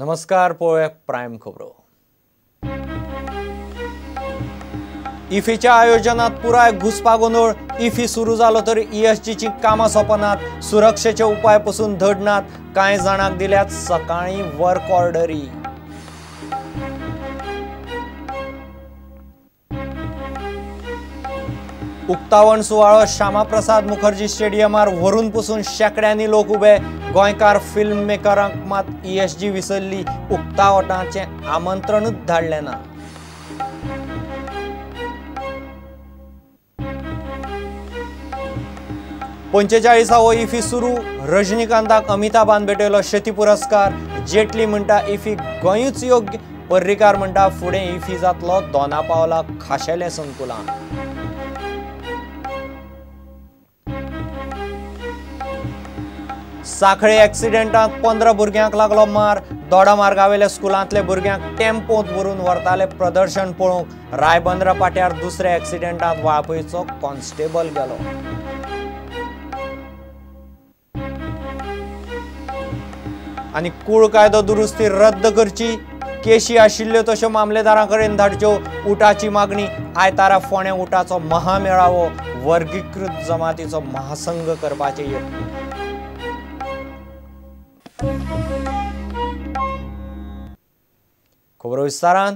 नमस्कार, पळोवया प्रायम खबरो. इफीच्या आयोजनात पुराय घुसपागोंदळ. इफी सुरू जालो तरी ईएसजीची कामां सोंपनात, सुरक्षेचे उपाय पसून धड नात. कांय जाणांक दिल्यात सकाळीं वर्क ऑर्डरी. उक्तावण सुवाळो श्यामाप्रसाद मुखर्जी स्टेडियमार व्हरून पसून शेंकड्यांनी लोक उबे. गोंयकार फिल्म मेकरांक मात ईएसजी विसरली, उक्तावणाचें आमंत्रणूच धाडलें ना. पंचेचाळीसावो इफी सुरू. रजनीकांताक अमिताभान भेटयलो शेती पुरस्कार. जेटली म्हणटा इफी गोंयूच योग्य. पर्रीकार म्हणटा फुडें इफी जातलो दोना पावला खाशेलें संकुलान. साखळे एक्सिडेंटांत 15 भुरग्यांक लागलो मार. दोडामार्गावेल्या स्कुलांतले भुरग्यांक टेम्पोंत भरून व्हरताले प्रदर्शन पळोवंक. रायबंद्रा पाट्यार दुसऱ्या एक्सिडेंटांत वाळपयचो कॉन्स्टेबल गेलो. आनी कूळ कायदो दुरुस्ती रद्द करची, केशी आशिल्ल्यो तश्यो मामलेदारां कडेन धाडच्यो, उटाची मागणी. आयतारा फोंडें उटाचो महामेळावो, वर्गीकृत जमातीचो महासंघ करपाचे यत्न. खबरो विस्तारान.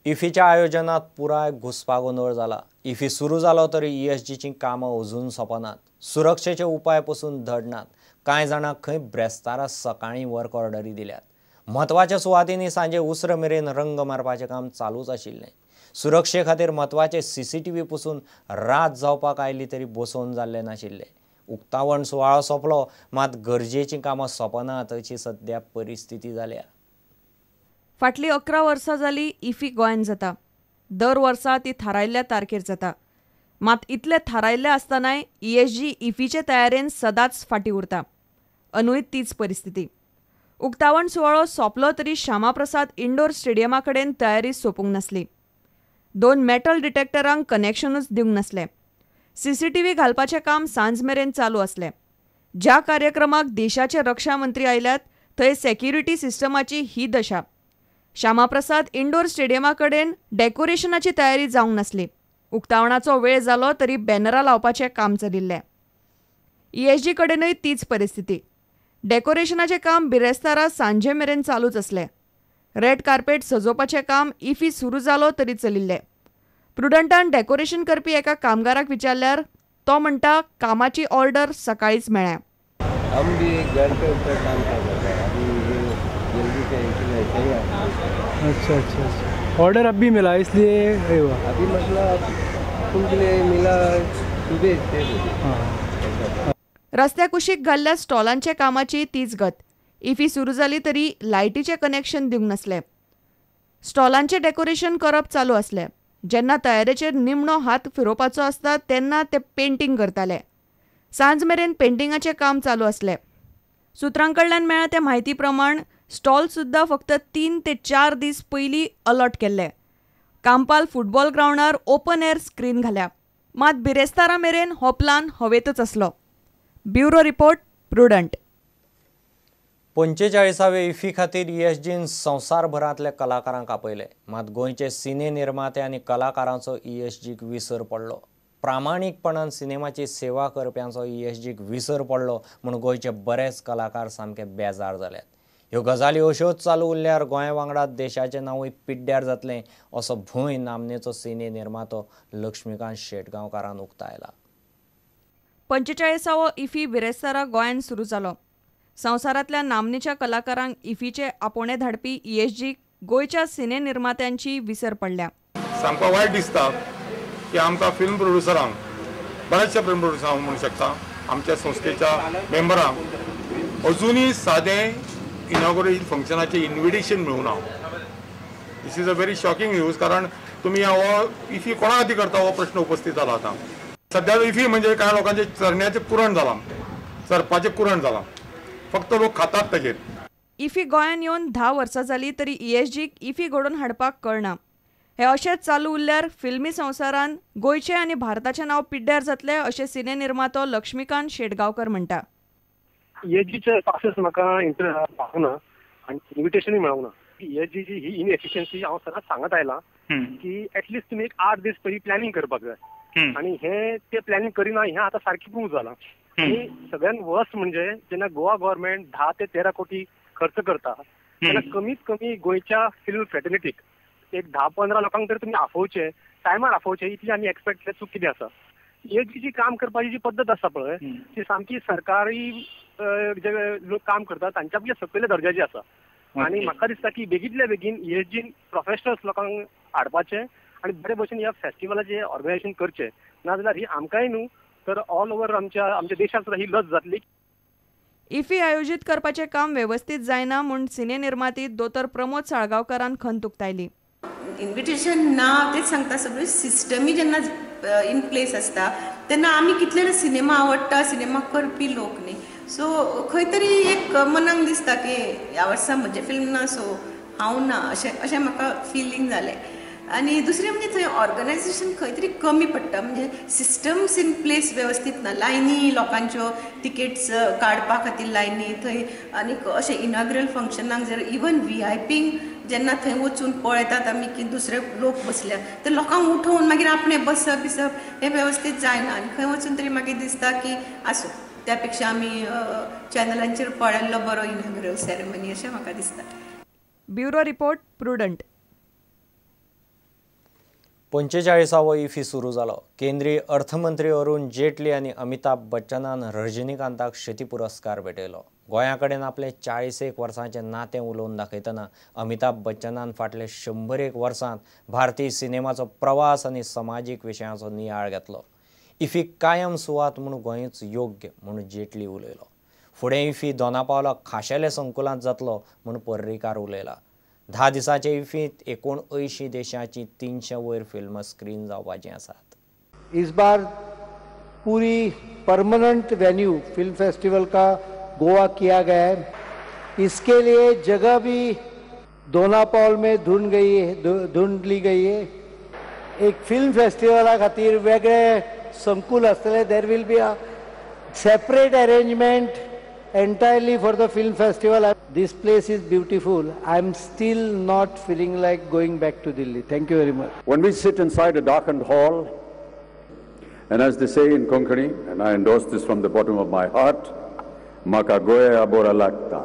इफीच्या आयोजनात पुराय घुसपागोंदळ जाला. इफी सुरू जालो तरी ईएसजीची कामां अजून सोंपनात, सुरक्षेचे उपाय पसून धड नात. कांय जाणांक खंय ब्रेस्तारा सकाळीं वर्क ऑर्डरी दिल्यात. म्हत्वाच्या सुवातींनी सांजे उसरां मेरेन रंग मारपाचें काम चालूच आशिल्लें. सुरक्षे खातीर म्हत्वाचे सीसीटीव्ही पसून रात जावपाक आयली तरी बसोवन जाल्ले नाशिल्ले. उक्तावण सुवाळो सोंपलो मात गरजेचीं कामां सोंपनात अशी सद्या परिस्थिती जाल्या. फाटलीं 11 वर्सां जाली इफी गोंयांत जाता. दर वर्सा ती थारायल्ल्या तारखेर जाता. मात इतलें थारायल्लें आसतनाय ईएसजी इफीचे तयारेन सदांच फाटीं उरता. अंदूय तीच परिस्थिती. उक्तावण सुवाळो सोंपलो तरी श्यामाप्रसाद इंडोर स्टेडियमा कडेन तयारी सोंपूंक नासली. 2 मेटल डिटेक्टरांक कनेक्शनूच दिवंक नासलें. सीसीटीव्ही घालपाचें काम सांज मेरेन चालू आसलें. ज्या कार्यक्रमाक देशाचे रक्षा मंत्री आयल्यात थंय सेक्युरिटी सिस्टमाची ही दशा. श्यामाप्रसाद इंडोर स्टेडियमा कडेन डेकोरेशनाची तयारी जावंक नासली. उक्तावणाचो वेळ जालो तरी बॅनरां लावपाचें काम चलिल्लें. ईएसजी कडेनूय तीच परिस्थिती. डेकोरेशनाचें काम बिरेस्तारा सांजे मेरेन चालूच आसलें. रेड कार्पेट सजोवपाचें काम इफी सुरू जालो तरी चलिल्लें. प्रुडंटान डेकोरेशन करपी एका कामगाराक विचारल्यार तो म्हणटा कामाची ऑर्डर सकाळीच मेळ्ळ्या. हम भी एक घर के ऊपर काम कर रहे हैं, अभी जल्दी से ऐसे ही. अच्छा अच्छा अच्छा, ऑर्डर अब भी मिला इसलिए हुआ. अभी मतलब के लिए मिला सुबह 6 बजे. हां. रस्त्या कुशीक घाल्ल्या स्टॉलांच्या कामाची तीच गत. इफी सुरू जाली तरी लायटीचें कनेक्शन दिवंक नासलें. स्टॉलांचें डेकोरेशन करप चालू आसलें. जेन्ना तयारेचेर निमणो हात फिरोवपाचो आसता तेन्ना ते पेंटींग करताले. सांज मेरेन पेंटिंगाचें काम चालू आसलें. सुत्रां कडल्यान मेळ्ळा त्या म्हायती प्रमाण स्टॉल सुद्दां फक्त 3 ते 4 दीस पयलीं अलॉट केल्ले. कांपाल फुटबॉल ग्रावंडार ओपन एअर स्क्रीन घाल्या. मात बिरेस्तारा मेरेन हो प्लान हवेतच आसलो. Bureau report, Prudent. 45वे IFFI खातीर ईएसजीन संवसारभरांतल्या कलाकारांक आपयले. मात गोंयचे सिने निर्माते आनी कलाकारांचो ईएसजीक विसर पडलो. प्रामाणीकपणान सिनेमाची सेवा करप्यांचो ईएसजीक विसर पडलो म्हूण गोंयचे बरेच कलाकार सामके बेजार जाल्यात. ह्यो गजाली अश्योच चालू उरल्यार गोंया वांगडा देशाचें नांवूय पिड्ड्यार जातलें असो भंय नामनेचो सिने निर्मातो लक्ष्मीकांत शेटगांवकारान उक्तायला. 45वो इफी बिरेस्तारा गोंयांत सुरू जालो. संवसारांतल्या नामनेच्या कलाकारांक इफीचे आपोवणें धाडपी ईएसजी गोंयच्या सिने निर्मात्यांची विसर पडल्या. सामको वायट दिसता की आमकां फिल्म प्रोड्युसरांक, बऱ्याचशा फिल्म प्रोड्युसरांक म्हणू शकता, आमच्या संस्थेच्या मेंबरांक अजुनूय सादें इनॉग्रेशन फंक्शनाचें इन्विटेशन मेळूंक ना. This is a very shocking news. कारण तुमी हो इफी कोणा खातीर करता हो प्रश्न उपस्थित जाला. आतां सद्या इफी म्हणजे कांय लोकांचें चरण्याचें कुरण जालां, चरपाचें कुरण जालां, फक्त लोक खातात ताजेर. इफी गोंयांत येवन 10 वर्सां जाली तरी ईएसजीक इफी घडोवन हाडपाक कळना. हे अशेंच चालू उरल्यार फिल्मी संवसारान गोंयचें आनी भारताचें नांव पिड्ड्यार जातलें अशें सिने निर्मातो लक्ष्मीकांत शेटगांवकर म्हणटा. ईएसजीचे पासेस म्हाका इंटरेस्ट ना आनी इन्विटेशनूय मेळोंक ना. ईएसजी जी ही इनएफिशियन्सी हांव सदांच सांगत आयलां की एटलिस्ट तुमी एक 8 दीस पयलीं प्लॅनिंग करपाक जाय आनी हे ते प्लॅनिंग करिना हें आतां सारकें प्रूव जालां. आनी सगळ्यान वर्स्ट म्हणजे जेन्ना गोवा गव्हर्मेंट 10 ते 13 कोटी खर्च करता तेन्ना कमीत कमी गोंयच्या फिल्म फ्रेटर्निटीक एक 10-15 लोकांक तरी तुमी आफोवचे, टायमार आफोवचे, इतली आमी एक्सपेक्ट केल्यार चूक कितें आसा. ईएसजी जी काम करपाची जी पद्दत आसा पळय ती सामकी सरकारी जे लोक काम करतात तांच्या पेक्षा सकयल्या दर्जाची आसा. आनी म्हाका दिसता की बेगींतल्या बेगीन ईएसजीन प्रोफेशनल्स लोकांक हाडपाचें आनी बरे भशेन ह्या फेस्टिवलाचें ऑर्गनायझेशन करचें, नाजाल्यार ही आमकांय न्हू तर ऑल ओवर आमच्या देशाक सुद्दां ही लज जातली. इफी आयोजीत करपाचें काम वेवस्थीत जायना म्हूण सिने निर्माती दोतोर प्रमोद साळगांवकारान खंत उक्तायली. इन्विटेशन ना तेच सांगता, सगळी सिस्टमी जेन्ना इन प्लेस आसता तेन्ना आमी कितले सिनेमा आवडटा, सिनेमा करपी लोक न्ही, सो खंय तरी एक मनाक दिसता की ह्या वर्सा म्हजें फिल्म ना, सो हांव ना, अशें अशें म्हाका फिलींग जालें. आनी दुसरें म्हणजे थंय ऑर्गनायझेशन खंय तरी कमी पडटा, म्हणजे सिस्टम्स इन प्लेस वेवस्थीत ना, लायनी लोकांच्यो तिकेट्स काडपा खातीर लायनी थंय, आनी अशें इनॉग्रल फंक्शनाक जर इवन व्हीआयपींक जेन्ना थंय वचून पळयतात आमी की दुसरे लोक बसल्या तर लोकांक उठोवन मागीर आपणें बसप बिसप हें वेवस्थीत जायना. आनी खंय वचून तरी मागीर दिसता की आसूं, त्या पेक्षा आमी चॅनलांचेर पळयल्लो बरो इनॉग्रल सेरेमनी अशें म्हाका दिसता. Bureau report, Prudent. 45वो IFFI सुरू जालो. केंद्रीय अर्थमंत्री अरुण जेटली आनी अमिताभ बच्चनान रजनीकांताक शेती पुरस्कार भेटयलो. गोंया कडेन आपले 41 वर्सांचें नातें उलोवन दाखयतना अमिताभ बच्चनान फाटले 101 वर्सांत भारतीय सिनेमाचो प्रवास आनी समाजीक विशयांचो नियाळ घेतलो. इफी कायम सुवात म्हूण गोंयच योग्य म्हूण जेटली उलयलो. फुडें इफी दोनापावला खाशेले संकुलांत जातलो म्हूण पर्रीकार उलयला. 10 दिसांचे इफींत 79 देशांची 300 वयर फिल्म स्क्रीन जावपाची आसात. इस बार पूरी परमानेंट वेन्यू फिल्म फेस्टिवल का गोवा किया गया है. इसके लिए जगह भी दोनापाउल में ढूंढ ली गई है. एक फिल्म फेस्टिवला खातीर वेगळे संकुल आसतले. There will be a separate arrangement entirely for the film festival. This place is beautiful. I am still not feeling like going back to Delhi. Thank you very much. When we sit inside a darkened hall, and as they say in Konkani, and I endorse this from the bottom of my heart, Maka Goya Bora Lagta.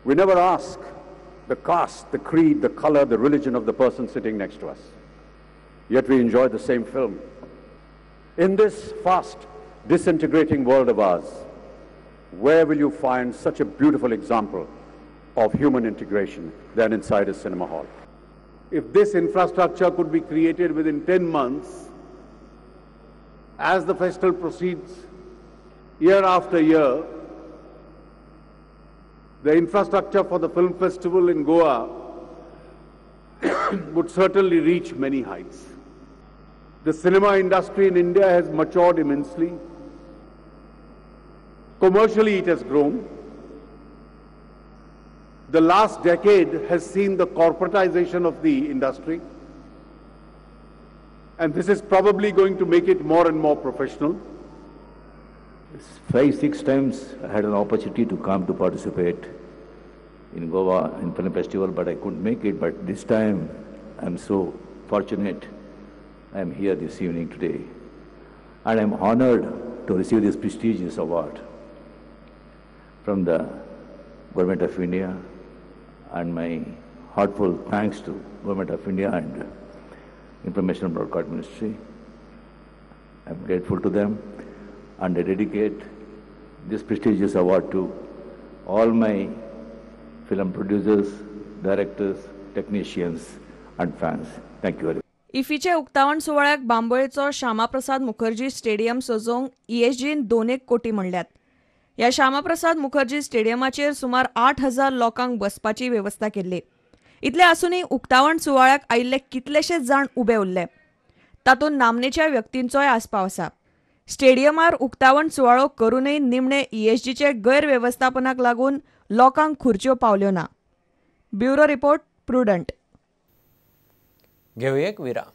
We never ask the caste, the creed, the color, the religion of the person sitting next to us. Yet we enjoy the same film. In this fast, disintegrating world of ours, where will you find such a beautiful example of human integration than inside a cinema hall? If this infrastructure could be created within 10 months, as the festival proceeds year after year, the infrastructure for the film festival in Goa would certainly reach many heights. The cinema industry in India has matured immensely. Commercially, it has grown. The last decade has seen the corporatization of the industry, and this is probably going to make it more and more professional. 5-6 times I had an opportunity to come to participate in Goa in film festival, but I couldn't make it. But this time I'm so fortunate I'm here this evening today, and I'm honored to receive this prestigious award from the Government of India, and my heartfelt thanks to Government of India and Information and Broadcast Ministry. I'm grateful to them, and I dedicate this prestigious award to all my film producers, directors, technicians and fans. Thank you very much. इफीचे उक्तावण सुवाळ्याक बांबोळेचो Shyama Prasad Mukherjee stadium सजोवंक ईएसजीन 2 कोटी म्हणल्यात. ह्या श्यामाप्रसाद मुखर्जी स्टेडियमाचेर सुमार 8000 लोकांक बसपाची वेवस्था केल्ली. इतले आसूनय उक्तावण सुवाळ्याक आयिल्ले कितलेशेच जाण उबे उरले. तातूंत नामनेच्या व्यक्तींचोय आस्पाव आसा. स्टेडियमार उक्तावण सुवाळो करूनय निमणे ईएसजीचे गैरवेवस्थापनाक लागून लोकांक खुर्च्यो पावल्यो ना. Bureau report, Prudent. घेवया एक विराम.